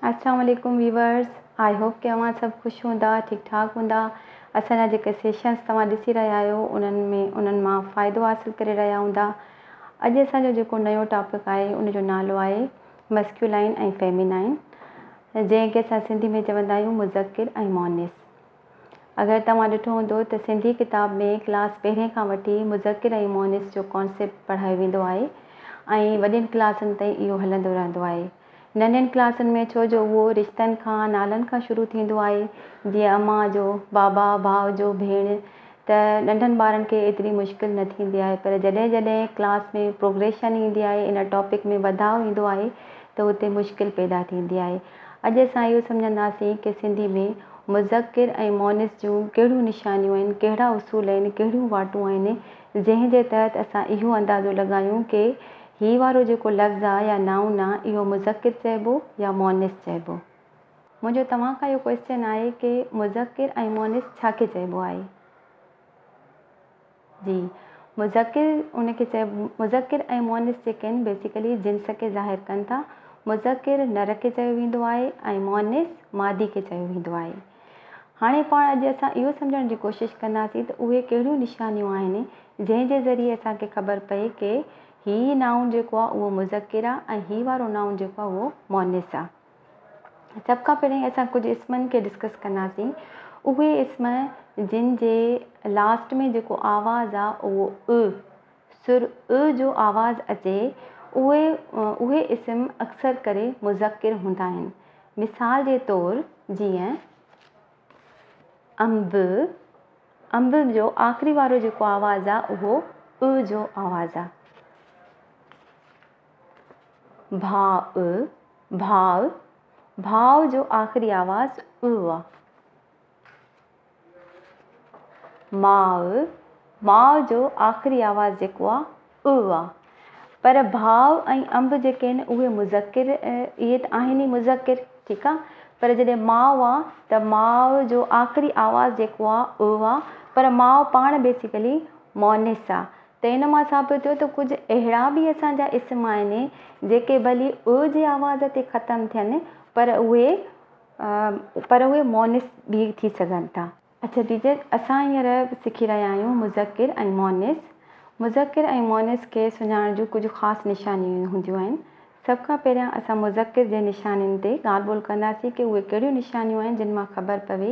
اسلام عليڪم viewers I hope ڪي اوهان سڀ خوش هوندا ٺيڪ ٺاڪ هوندا اسان جا جيڪي سيشنس توهان ڏسي رهيا آهيو انهن ۾ انهن مان فائدو حاصل ڪري رهيا هوندا اڄ اسان جو جيڪو نيو ٽاپڪ آهي ان جو نالو آهي مسڪيولائن ۽ فيمينائن جنهن کي اسان سنڌي ۾ چوندا آهيون مذڪر ۽ مونث اگر توهان ڏٺو هوندو ته سنڌي ڪتاب ۾ ڪلاس پهرين کان وٺي مذڪر ۽ مونث جو ڪانسيپٽ پڙهايو ويندو آهي ۽ وڏين ڪلاسن تائين اهو هلندو رهندو آهي ننڍين ڪلاسن ۾ ڇو جو اهو رشتن کان، نالن کان شروع ٿيندو آهي، جيئن امان جو، بابا، ڀاء جو، ڀيڻ ته ننڍن ٻارن کي ايتري مشڪل نه ٿيندي آهي پر جڏهن جڏهن ڪلاس ۾ پروگريشن ايندي آهي ان ٽاپڪ ۾ وڌاء ايندو آهي ته اتي مشڪل پيدا ٿيندي آهي. اڄ اسان اهو سمجهنداسين ڪي سنڌي ۾ مذڪر ۽ مونث جون ڪهڙيون نشانيون آهن، ڪهڙا اصول آهن، ڪهڙيون واٽون آهن، جنهن جي تحت اسان اهو اندازو لڳايون ڪي هي وارو جيڪو لفظ آ يا نائون آ اهو مذڪر چئبو يا مؤنث چئبو؟ منهنجو توهان کان اهو ڪوئسچن آهي ڪي مذڪر ۽ مؤنث ڇا کي چئبو آهي؟ جي مذڪر ان کي چئبو مذڪر ۽ مؤنث جيڪي آهن بيسيڪلي جنس کي ظاهر ڪن ٿا. مذڪر نر کي چيو ويندو آهي ۽ مؤنث مادي کي چيو ويندو آهي. هاڻي پاڻ اڄ اسان اهو سمجهڻ جي ڪوشش ڪنداسين ته اهي ڪهڙيون نشانيون آهن جنهن جي ذريعي اسان کي خبر پئي ڪي هي نائون جيڪو آهي اهو مذڪر آهي ۽ هي وارو نائون جيڪو آهي اهو مؤنث آهي. سڀ کان پهرين اسان ڪجهه اسمن کي ڊسڪس ڪنداسين. اهي اسم جن جي لاسٽ ۾ جيڪو آواز آهي اهو ا سر ا جو آواز اچي اهي اهي اسم اڪثر ڪري مذڪر هوندا آهن. مثال جي طور جيئن انب، انب جو آخري وارو جيڪو آواز آ اهو ا جو آواز آ. ڀاء، ڀاء، ڀاء جو آخري آواز ا آ. ماء، ماء جو آخري آواز جيڪو آ ا آ. پر ڀاء ۽ انب جيڪي آهن اهي مذڪر اهي ته آهن ئي مذڪر ٺيڪ آ پر جڏهن ماء آ ته ماء جو آخري آواز جيڪو آ ا آ پر ماء پاڻ بيسيڪلي مؤنث آ ته ان مان ثابت ٿيو ته ڪجهه اهڙا به اسان جا اسم آهن جيڪي ڀلي ا جي آواز تي ختم ٿين پر اهي پر اهي مؤنث به ٿي سگهن ٿا. اڇا ٽيچر اسان هينئر سکي رهيا آهيون مذڪر ۽ مؤنث. مذڪر ۽ مؤنث کي سڃاڻڻ جون ڪجهه خاص نشانيون هونديون آهن. سڀ کان پهريان اسان مذڪر جي نشانين تي ڳالهه ٻولهه ڪنداسين ڪي اهي ڪهڙيون نشانيون آهن جن مان خبر پوي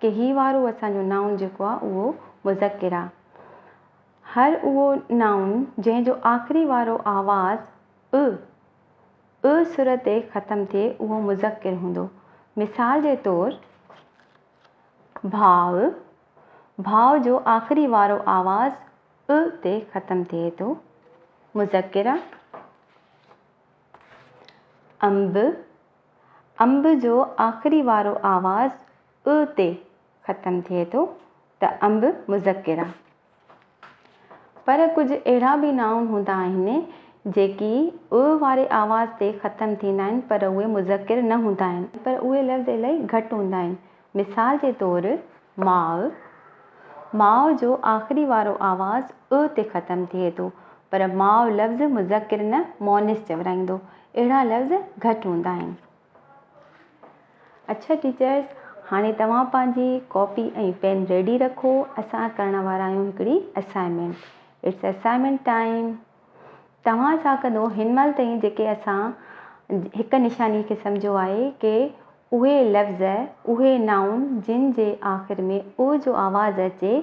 ڪي هي وارو اسان جو نائون جيڪو آهي اهو مذڪر آهي. هر اهو نائون جنهن جو آخري وارو آواز ء ء سر تي ختم ٿئي اهو مذڪر هوندو. مثال جي طور. ڀاء، ڀاء جو آخري وارو آواز ء تي ختم ٿئي ٿو. مذڪر، انب، انب جو آخري وارو آواز ء تي ختم ٿئي ٿو ته انب مذڪر. پر ڪجهه اهڙا به نائون هوندا آهن جيڪي ء واري آواز تي ختم ٿيندا آهن پر اهي مذڪر نه هوندا آهن. پر اهي لفظ الائي گهٽ هوندا آهن. مثال جي طور ماء، ماء جو آخري وارو آواز ء تي ختم ٿئي ٿو پر ماء لفظ مذڪر نه مؤنث چورائيندو. اهڙا لفظ گهٽ هوندا آهن. اڇا ٽيچرس هاڻي توهان پنهنجي ڪاپي ۽ پين ريڊي رکو اسان ڪرڻ وارا آهيون هڪڙي اسائنمينٽ it's assignment time توهان ڇا ڪندو هن مهل تائين جيڪي اسان هڪ نشاني کي سمجهيو آهي ڪي اهي لفظ اهي نائون جن جي آخر ۾ او جو آواز اچي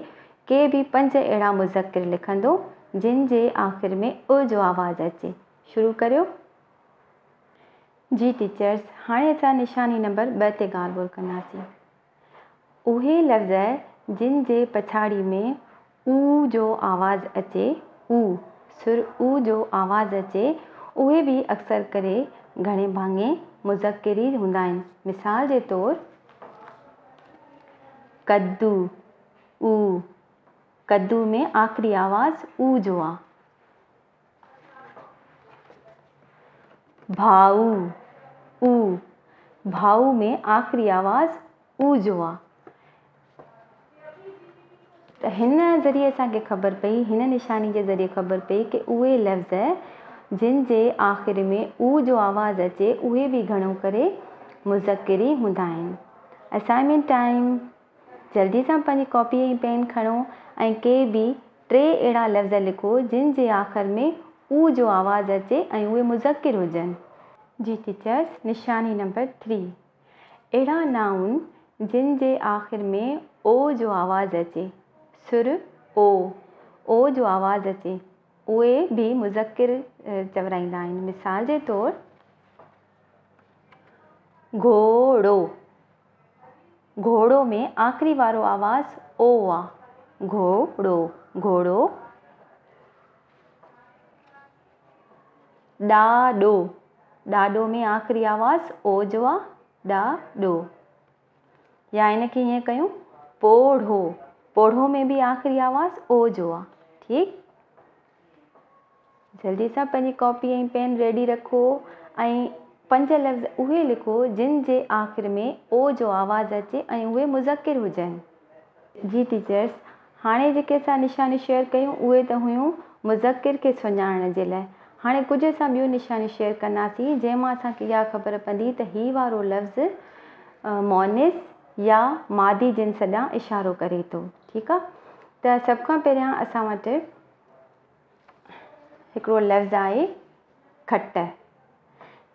ڪي به پنج اهڙا مذڪر لکندو جن جي آخر ۾ او جو آواز اچي شروع ڪريو جي ٽيچرس، هاڻي اسان نشاني نمبر ٻه تي ڳالهه ٻولهه ڪنداسين. اهي لفظ جن جي پڇاڙي ۾ او جو آواز اچي، او، سر او جو آواز اچي، اهي به اڪثر ڪري گهڻي ڀاڱي مذڪر ئي هوندا آهن. مثال جي طور، ڪدو، او، ڪدو ۾ آخري آواز او جو آ. ڀائو، او، ڀائو ۾ آخري آواز او جو آ. ته هن ذريعي اسان کي خبر پئي، هن نشاني جي ذريعي خبر پئي ڪي اهي لفظ جن جي آخر ۾ او جو آواز اچي اهي به گهڻو ڪري مذڪر ئي هوندا آهن. اسائنمينٽ ٽائيم، جلدي سان پنهنجي ڪاپي ۽ پين کڻو ۽ ڪي به ٽي اهڙا لفظ لکو جن جي آخر ۾ او جو آواز اچي ۽ اهي مذڪر هجن. جي ٽيچرس، نشاني نمبر ٿري، اهڙا نائون جن جي آخر ۾ او جو آواز اچي، سر او، او جو آواز اچي، اهي به مذڪر چورائيندا آهن. مثال جي طور، گهوڙو. گهوڙو ۾ آخري وارو آواز او آ. گهوڙو، گهوڙو. ڏاڏو، ڏاڏو ۾ آخري آواز او جو آ، ڏاڏو. يا ان کي ائين ڪيون پوڙهو، پوڙهو ۾ به آخري آواز او جو آ. ٺيڪ. جلدي سان پنهنجي ڪاپي ۽ پين ريڊي رکو ۽ پنج لفظ اهي لکو جن جي آخر ۾ او جو آواز اچي ۽ اهي مذڪر هجن. جي ٽيچرس، هاڻي جيڪي اسان نشانيون شيئر ڪيون اهي ته هيون مذڪر کي سڃاڻڻ جي لاء. هاڻي ڪجهه اسان ٻيون نشانيون شيئر ڪنداسين جنهن مان اسان کي اها خبر پوندي ته هي وارو لفظ مؤنث يا مادي جنس ڏانهن اشارو ڪري ٿو. ٺيڪ آ ته سڀ کان پهريان اسان وٽ هڪڙو لفظ آهي کٽ.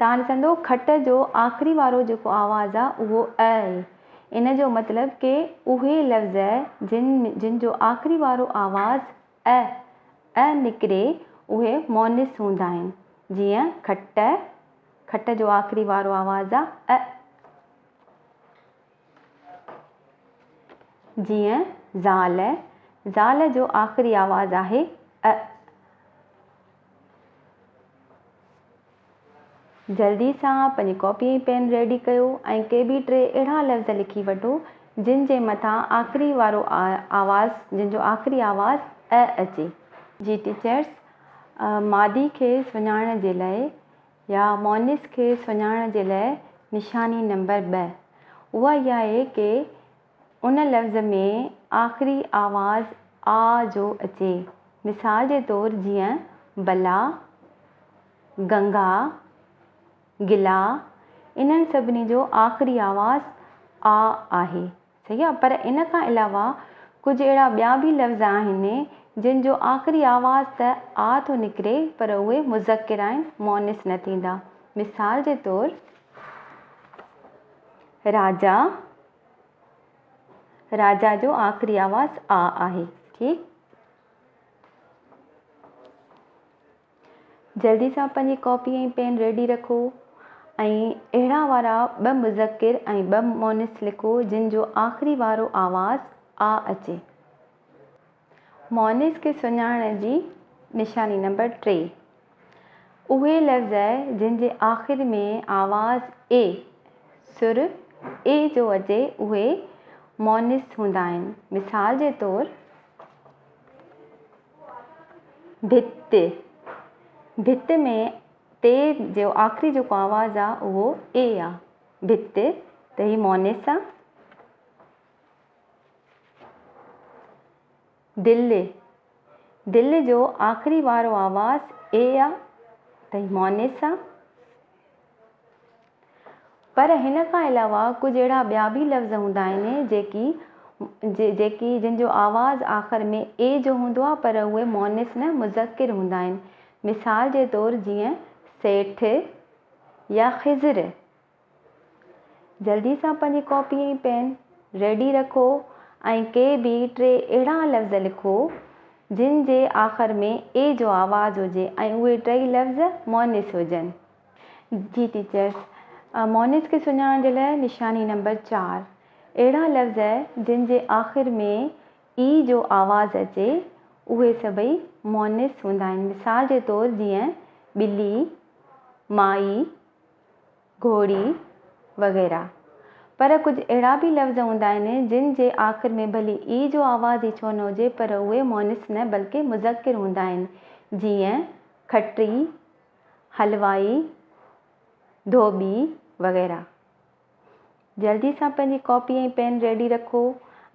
توهان ڏسندو کٽ جو آخري وارو جيڪو آواز آهي اهو ا آهي. ان جو مطلب ڪي اهي لفظ جن جن جو آخري وارو آواز ا ا نڪري اهي مونث هوندا آهن. جيئن کٽ، کٽ جو آخري وارو آواز آهي ا. جيئن زال، زال جو آخري آواز آهي ا. جلدي سان پنهنجي ڪاپي ۽ پين ريڊي ڪيو ۽ ڪي به ٽي اهڙا لفظ لکي وٺو جن جي مٿان آخري وارو آواز جن جو آخري آواز ا اچي. جي ٽيچرس مادي کي سڃاڻڻ جي لاء يا مؤنث کي سڃاڻڻ جي لاء نشاني نمبر ٻه اها اها آهي ڪي ان لفظ ۾ آخري آواز آ جو اچي. مثال جي طور جيئن بلا، گنگا، گلا انهن سڀني جو آخري آواز آ آهي. صحيح آ پر ان کان علاوه ڪجهه اهڙا ٻيا به لفظ آهن جن جو آخري آواز ته آ ٿو نڪري پر اهي مذڪر آهن مؤنث نه ٿيندا مثال جي طور راجا راجا جو آخري آواز آ آهي ٺيڪ. جلدي سان پنهنجي ڪاپي ۽ پين ريڊي رکو ۽ اهڙا وارا ٻه مذڪر ۽ ٻه مؤنث لکو جن جو آخري وارو آواز آ اچي. مؤنث کي سڃاڻڻ جي نشاني نمبر 3، اهي لفظ جن جي آخر ۾ آواز اي، سر اي جو اچي اهي مؤنث هوندا آهن. مثال جي طور. ڀت، ڀت ۾ تي جو آخري جيڪو آواز آ اهو اي آ، ڀت ته هي مؤنث آ. دل، دل جو آخري وارو آواز اي آ ته هي مؤنث آ. پر هن کان علاوه ڪجهه اهڙا ٻيا به لفظ هوندا آهن جيڪي جيڪي جن جو آواز آخر ۾ اي جو هوندو آهي پر اهي مؤنث نه مذڪر هوندا آهن. مثال جي طور جيئن سيٺ يا خضر. جلدي سان پنهنجي ڪاپي ۽ پين ريڊي رکو ۽ ڪي به ٽي اهڙا لفظ لکو جن جي آخر ۾ اي جو آواز هجي ۽ اهي ٽئي لفظ مؤنث هجن. جي ٽيچرس، مؤنث کي سڃاڻڻ جي لاء نشاني نمبر 4، اهڙا لفظ جن جي آخر ۾ اي جو آواز اچي، اهي سڀئي مؤنث هوندا آهن. مثال جي طور جيئن ٻلي، مائي، گهوڙي وغيره. پر ڪجهه اهڙا به لفظ هوندا آهن، جن جي آخر ۾ ڀلي اي جو آواز ئي ڇو نه هجي، پر اهي مؤنث نه بلڪه مذڪر هوندا آهن. جيئن کٽري، حلوائي، ڌوٻي وغيره. جلدي سان پنهنجي ڪاپي ۽ پين ريڊي رکو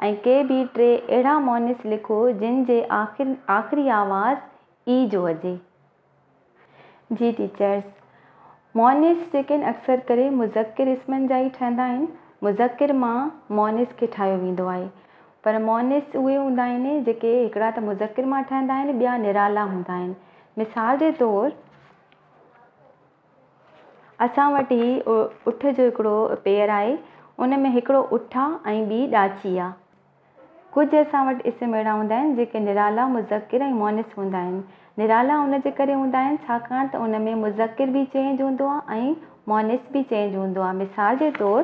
۽ ڪي به ٽي اهڙا مؤنث لکو جن جي آخر آخري آواز اي جو هجي. جي ٽيچرس، مؤنث جيڪي آهن اڪثر ڪري مذڪر اسمن جا ئي ٺهندا آهن. مذڪر مان مؤنث کي ٺاهيو ويندو آهي. پر مؤنث اهي هوندا آهن جيڪي هڪڙا ته مذڪر مان ٺهندا آهن ٻيا نرالا هوندا آهن. مثال جي طور اسان وٽ هي اٺ جو هڪڙو پيئر آهي ان ۾ هڪڙو اٺ آ ۽ ٻي ڏاچي آ. ڪجهه اسان وٽ اسم اهڙا هوندا آهن جيڪي نرالا مذڪر ۽ مؤنث هوندا آهن. نرالا ان جي ڪري هوندا آهن ڇاڪاڻ ته ان ۾ مذڪر به چينج هوندو آهي ۽ مؤنث به چينج هوندو آهي. مثال جي طور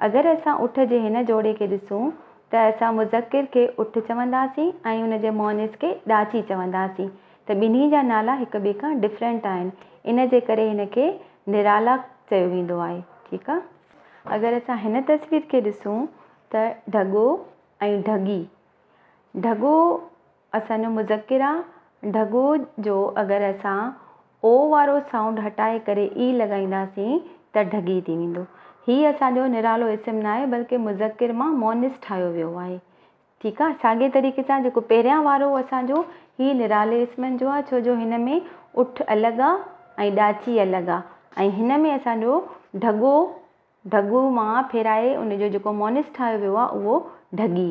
اگر اسان اٺ جي هن جوڙي کي ڏسون ته اسان مذڪر کي اٺ چونداسين ۽ ان جي مؤنث کي ڏاچي چونداسين ته ٻنهي جا نالا هڪ ٻئي کان ڊفرنٽ آهن ان جي ڪري هن کي نرالا چيو ويندو آهي. ٺيڪ آهي. اگر اسان هن تصوير کي ڏسون ته ڍڳو ۽ ڍڳي. ڍڳو اسان جو مذڪر آ. ڍڳو جو اگر اسان او وارو سائونڊ هٽائي ڪري اي لڳائينداسين ته ڍڳي ٿي ويندو. هي اسان جو نرالو اسم ناهي بلڪه مذڪر مان مؤنث ٺاهيو ويو آهي. ٺيڪ آ. ساڳئي طريقي سان جيڪو پهريان وارو اسان جو هي نرالي اسمن جو آ ڇو جو هن ۾ اٺ الڳ آ ۽ ڏاچي الڳ آ ۽ هن ۾ اسان جو ڍڳو ڍڳو مان ڦيرائي ان جو جيڪو مونس ٺاهيو ويو آهي اهو ڍڳي.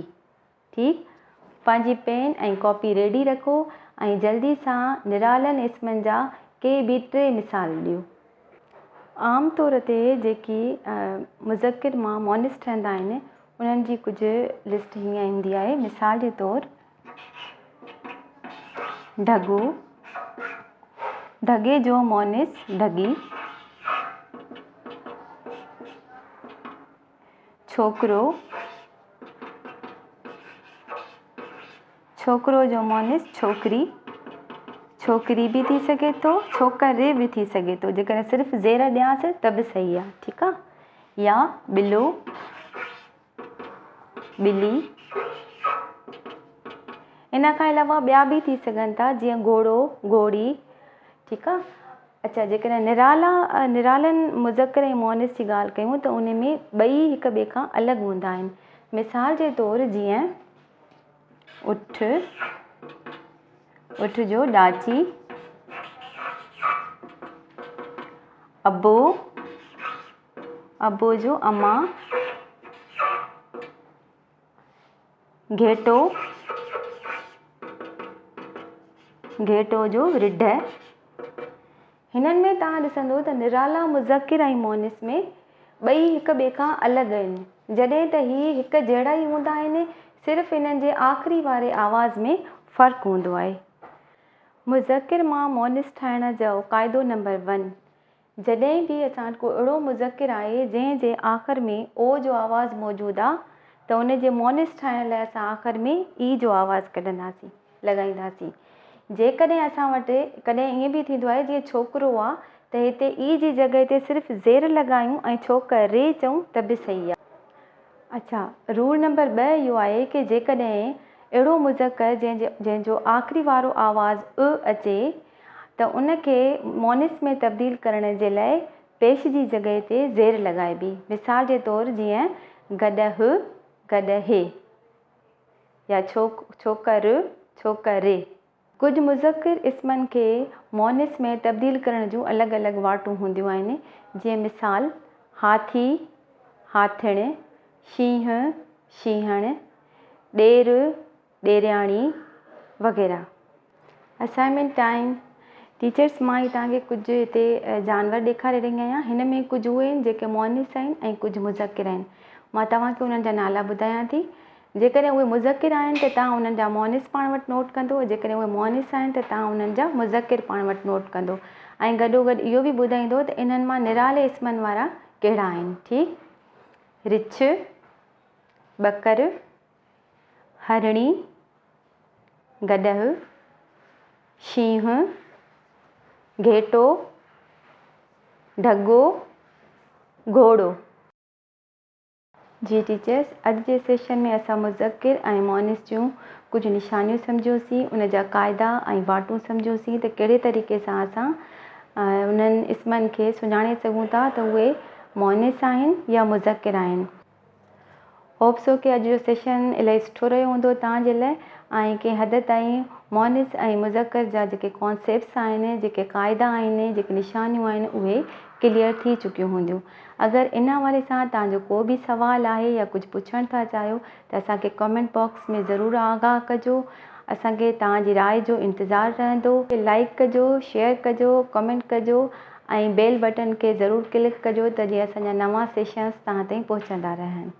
ٺيڪ. پنهنجي پين ۽ ڪاپي ريڊي رکو ۽ جلدي سان نرالن اسمن جا ڪي به ٽي مثال ڏيو. عام طور تي جيڪي مذڪر مان مونس ٺهندا آهن انهن جي ڪجهه لسٽ هيئن هوندي آهي مثال جي طور ڍڳو، ڍڳي جو مونث ڍڳي، ڇوڪرو، ڇوڪرو جو مونث ڇوڪري، ڇوڪري به ٿي سگهي ٿو ڇوڪري به ٿي سگهي ٿو جيڪڏهن صرف زير ڏيانس ته به صحيح آهي ٺيڪ آهي يا ٻلو ٻلي. ان کان علاوه ٻيا به ٿي سگهن ٿا جيئن گهوڙو، گهوڙي، ٺيڪ آ. اڇا جيڪڏهن نرالا نرالن مذڪر ۽ مؤنث جي ڳالهه ڪيون ته ان ۾ ٻئي هڪ ٻئي کان الڳ هوندا آهن. مثال جي طور جيئن اٺ، اٺ جو ڏاچي، ابو، ابو جو اما، گهيٽو، گهيٽو جو رڍ. هنن ۾ توهان ڏسندو ته نرالا مذڪر ۽ مؤنث ۾ ٻئي هڪ ٻئي کان الڳ آهن. جڏهن ته هي هڪ جهڙا ئي هوندا آهن، صرف انهن جي آخري واري آواز ۾ فرق هوندو آهي. مذڪر مان مؤنث ٺاهڻ جو قاعدو نمبر ون، جڏهن به اسان وٽ ڪو اهڙو مذڪر آهي جنهن جي آخر ۾ او جو آواز موجود آ ته ان جي مؤنث ٺاهڻ لاء اسان آخر ۾ اي جو آواز ڪڍنداسين، لڳائينداسين. جيڪڏهن اسان وٽ ڪڏهن ائين به ٿيندو آهي جيئن ڇوڪرو آ ته هتي اي جي جڳهه تي صرف زير لڳايون ۽ ڇوڪري چئون ته به صحيح آ. اڇا رول نمبر ٻه اهو آهي ڪي جيڪڏهن اهڙو مذڪر جنهن جي جنهن جو آخري وارو آواز ا اچي ته ان کي مؤنث ۾ تبديل ڪرڻ جي لاء پيش جي جڳهه تي زير لڳائبي. مثال جي طور جيئن گڏهه، گڏهي يا ڇوڪ، ڇوڪر، ڇوڪري. ڪجهه مذڪر اسمن کي مؤنث ۾ تبديل ڪرڻ جون الڳ الڳ واٽون هونديون آهن، جيئن مثال، هاٿي، هاٿڻ، شينهن، شينهڻ، ڏير، ڏيرياڻي وغيره. اسائنمينٽ ٽائيم، ٽيچرس مان هي توهان کي ڪجهه هتي جانور ڏيکاري رهي آهيان هن ۾ ڪجهه اهي آهن جيڪي مؤنث آهن ۽ ڪجهه مذڪر آهن مان توهان کي انهن جا نالا ٻڌايان ٿي جيڪڏهن اهي مذڪر آهن ته توهان انهن جا مؤنث پاڻ وٽ نوٽ ڪندو جيڪڏهن اهي مؤنث آهن ته توهان انهن جا مذڪر پاڻ وٽ نوٽ ڪندو ۽ گڏو گڏ اهو به ٻڌائيندو ته انهن مان نرالي اسمن وارا ڪهڙا آهن ٺيڪ رڇ ٻڪر هرڻي، گڏهه، شينهن، گهيٽو، ڍڳو، گهوڙو. جي ٽيچرس اڄ جي سيشن ۾ اسان مذڪر ۽ مؤنث جون ڪجهه نشانيون سمجهيوسين، ان جا قاعدا ۽ واٽون سمجهيوسين ته ڪهڙي طريقي سان اسان انهن اسمن کي سڃاڻي سگهون ٿا ته اهي مؤنث آهن يا مذڪر آهن. هوپ سو ڪي اڄ جو سيشن الائي سٺو رهيو هوندو توهان جي لاء ۽ ڪنهن حد تائين مؤنث ۽ مذڪر جا جيڪي ڪانسيپٽس آهن، جيڪي قاعدا آهن، جيڪي نشانيون آهن اهي ڪليئر ٿي چڪيون هونديون. اگر ان حوالي سان توهان جو ڪو به سوال آهي يا ڪجهه پڇڻ ٿا چاهيو ته اسان کي ڪمينٽ باڪس ۾ ضرور آگاهه ڪجو. اسان کي توهان جي راء جو انتظار رهندو. لائيڪ ڪجو، شيئر ڪجو، ڪمينٽ ڪجو ۽ بيل بٽڻ کي ضرور ڪلڪ ڪجو ته جيئن اسان جا نوان سيشنس توهان تائين پهچندا رهن.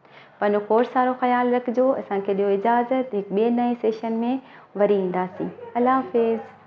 پنهنجو کوڙ سارو خيال رکجو اسان کي ڏيو اجازت هڪ ٻئي نئين سيشن ۾ وري اينداسين الله حافظ.